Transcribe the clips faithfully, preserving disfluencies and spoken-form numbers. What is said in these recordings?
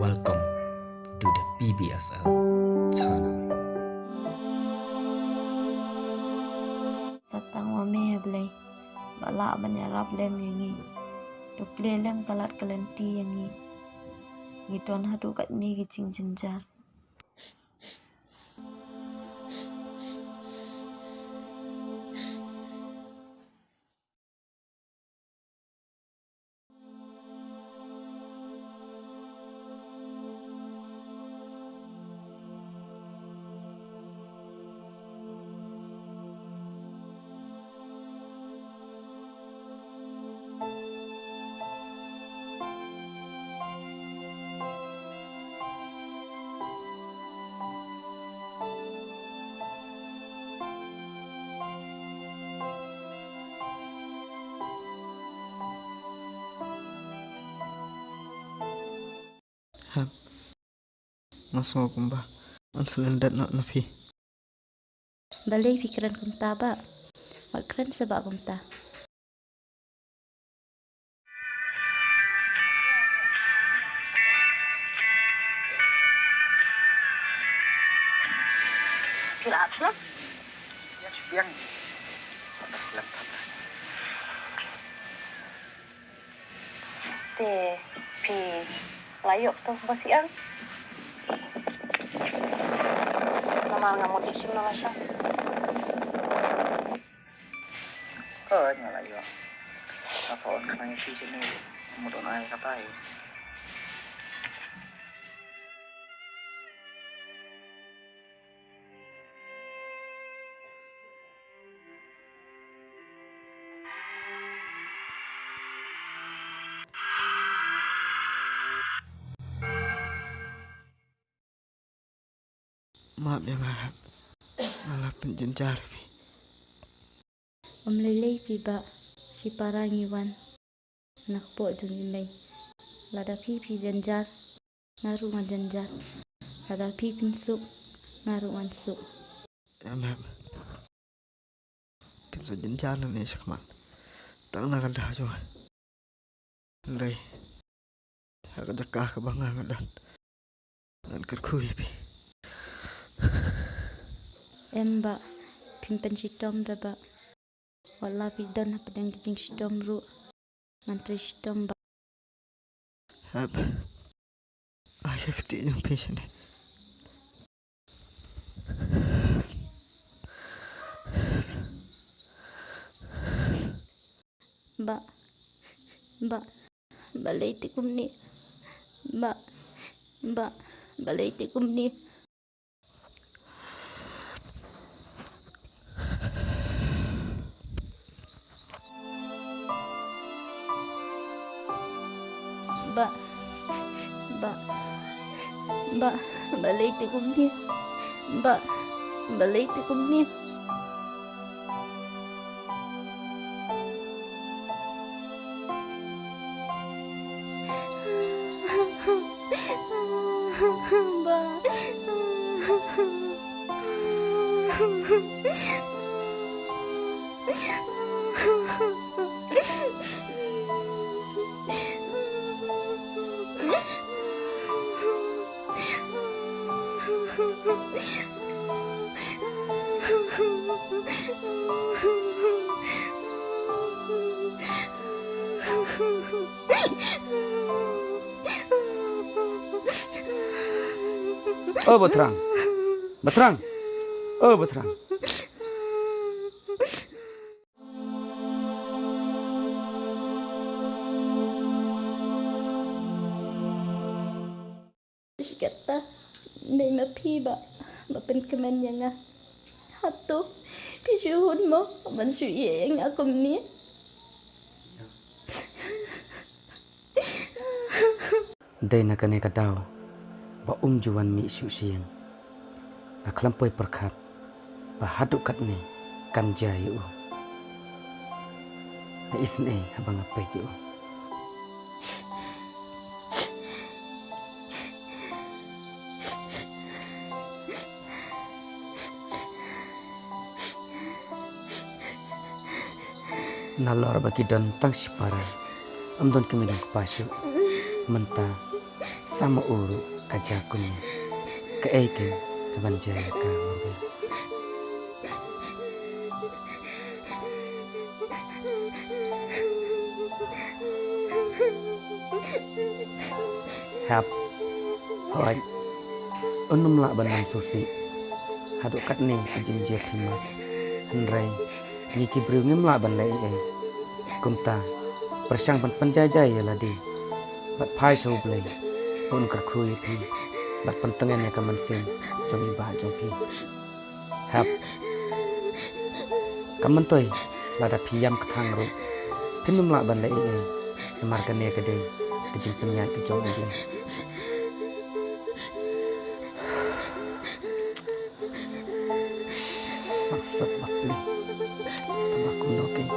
Welcome to the P B S L channel. Sa tang wa me, ha Blei, ba lah ban ïarap lem ïa ngi. To plie lem ka lad ka lynti ïa ngi. Ngi don haduh katne ki jingjynjar. Hep. Nga sngew kumba ngan slen dat noh na phi. Balei phi kren kumta, Bah? Wat kren sa, Bah, kumta. Phi la hap slem? Ïa, shu biang. Sa da slem pat. Te phi la ïoh to ba phi ang. Namar nga mut ïa shim na lashai. Hooid, nga la ïoh. Nga phone khnang ïa phi shane. Mut un ai katai. Map ïa nga, hep. Nga la pynjynjar ïa phi. Ym lei lei phi, Bah, shipara ngi wan na kpoh jong i mei. Lada phi phi jynjar, nga ruh ngan jynjar. Lada phi phin suk, nga ruh ngan suk. Em, em. Phin sa jynjar nangne shakhmat. Tang na ka daw jong nga. Hynrei ha ka jaka kaba nga nga don, ngan kyrkhu ïa phi. Em, Bah, phim pynshitom re, Bah. Wat la phi don hapdeng ka jingshitom ruh, ngan trei shitom, Bah. Hep. Ai ka kti jong phi shane. Bah. Bah. Balei te kumne? Bah. Bah. Balei te kumne? Bah, bah, bah, balei te kumne? Bah, balei te kumne? Bah. O Bathrang. Bathrang. O Bathrang. Shi katta, dei ma phi ba, ba pynkmen ïa nga. Hato phi shu hun mo ban shu ïeh ïa nga kumne? Dei na kane ka daw ba um ju wan mih shuh sha ïing. Nga khlem poi pyrkhat ba haduh katne kan jia ïa u. Nga isynei haba nga peit ïa u. Nalor ba ki don tang shipara, ym don kmie don kpa shuh. Mynta Sa ma u ruh ka jia kumne. Kaei keiñ kaban jia ïa ka marwei. Hap. Hooid. Un ym lah ban ym sngewsih. Haduh katne ka jingjia phi mat. Hynrei ngi ki briew ngim lah ban leh ei ei. Kumta, pyrshang ban pynjai jai ïa lade bad phai sha U Blei, ba un kyrkhu ïa phi bad pyntngen ïa ka mynsiem jong i bah jong phi. Hap. Kam myntoi lada phi ïam kthang ruh, phin ym lah ban leh ei ei, namar kane ka dei ka jingpynïaid ka jong U Blei. Sa sat bak ni. Tang ba kumno keiñ.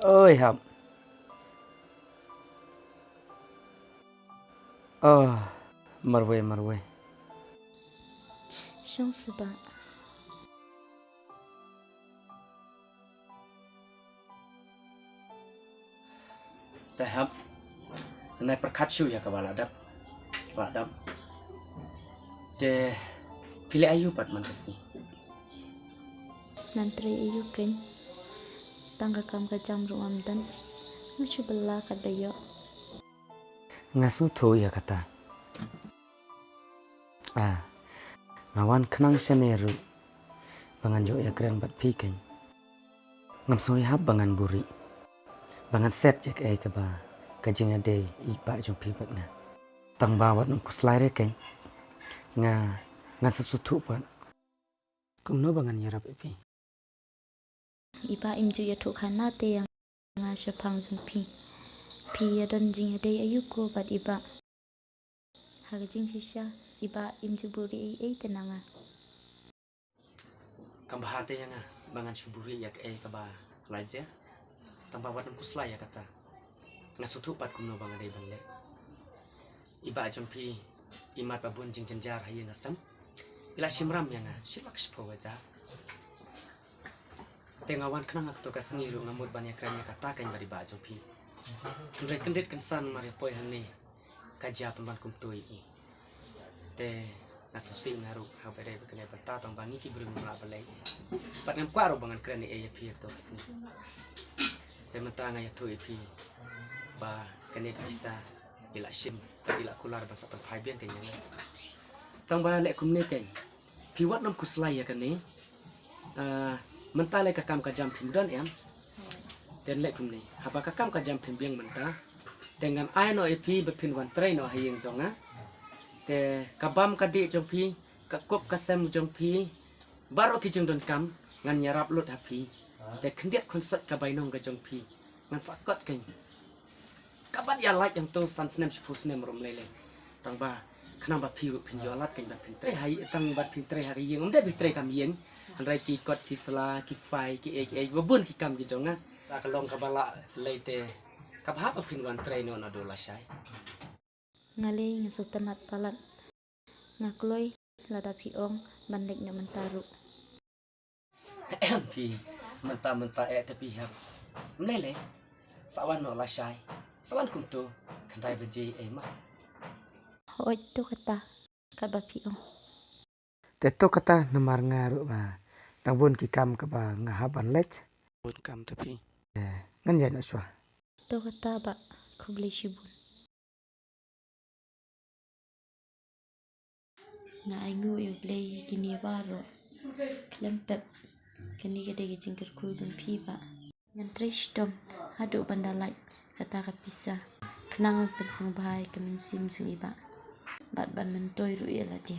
Oi, hap. Oh, marwei, marwei. Shong shuh bah. Te hap. Nai pyrkhat shuh ïa kaba la dep. Ba la dep. Te phi leh aïu pat man ka sngi? Ngan trei aïu keiñ. Tang ka kam ka jam ruh ngam don. Nga shu bylla katba ïoh. Nga sngewthuh ïa kata. Ah, nga wan khnang shane ruh ba ngan ïoh ïakren bad phi keiñ. Ngam sngew ïahap ba ngan buhrieh, ba ngan set ïa kaei kaba ka jingïadei i bah jong phi bad nga. Tang ba wat nym khuslai re keiñ. Nga, ngan sa sngewthuh pat kumno ba ngan ïarap ïa phi. I bah im ju ïathuh khana te ïa nga shaphang jong phi. Phi ïadon jingïadei aïu ko bad i bah? Ha ka jingshisha i bah im ju buhrieh ei ei te na nga. Kam bha te ïa nga ba ngan shu buhrieh ïa kaei kaba la jia. Tang ba wat nym khuslai ïa kata. Nga sngewthuh pat kumno ba nga dei ban leh. I bah jong phi i mad ba bun jingjynjar ha ïing ha sem. I la shim ram ïa nga shi lak shiphew hajar. Te nga wan khnang ha kato ka sngi ruh nga mut ban ïakren ïa kata keiñ bad i bah jong phi. Hynrei kyndit kynsan mar ïa poi hangne ka jia pynban kumto ïa i. Te nga sngewsih nga ruh haba dei ba kane bynta tang ba ngi ki briew ngim lah ban leh ei ei. Bad ngam kwah ruh ba ngan kren ei ei ïa phi ha kato ka sngi. Te mynta nga ïathuh ïa phi ba kane ka pisa i la shim bad i la kular ban sa pynphai biang keiñ ïa nga. Tang ba leh kumne keiñ. Phi wat nym khuslai ïa kane. Ah, mynta lei ka kam ka jam phim don em? Te leh kumne. Haba ka kam ka jam phim biang mynta, te ngan ai noh ïa phi ba phin wan trei noh ha ïing jong nga. Te ka bam ka dih jong phi, ka kup ka sem jong phi, baroh ki jingdonkam ngan ïarap lut ha phi. Te khyndiat khynsoit ka bainong ka jong phi ngan sa kot keiñ. Kaban ïa lait hangto san snem shiphew snem ruh ym lei lei. Tang ba khnang ba phi ruh phin ïoh lad keiñ ban phin trei ha ïing, tang ba phin trei ha ka ïing, ym dei phi trei kam ïing. Hynrei ki kot ki sla, ki fai, ki ei ki ei, ba bun ki kam ki jong nga. Ta ka long kaba la lei te kaba hap ba phin wan trei noh naduh lashai. Nga lei nga sngewtynnat palat. Nga kloi lada phi ong ban leit noh mynta ruh. Phi mynta mynta eh te phi hap. Ym lei lei. Sa wan noh lashai. Sa wan kumto khyndai baje ei ma. Hooid to kata katba phi ong. Te to kata namar nga ruh ba dang bun ki kam kaba nga hap ban leit. Bun kam te phi. Eh, ngan ïaid noh shuwa. To kata bah, khublei shibun. Nga ainguh ïa U Blei ïa kine baroh. Khlem pep kane ka dei ka jingkyrkhu jong phi bah. Ngan trei shitom haduh ban da lait kata ka pisa. Khnang ban pynsngewbha ïa ka mynsiem jong i bah bad ban myntoi ruh ïa lade.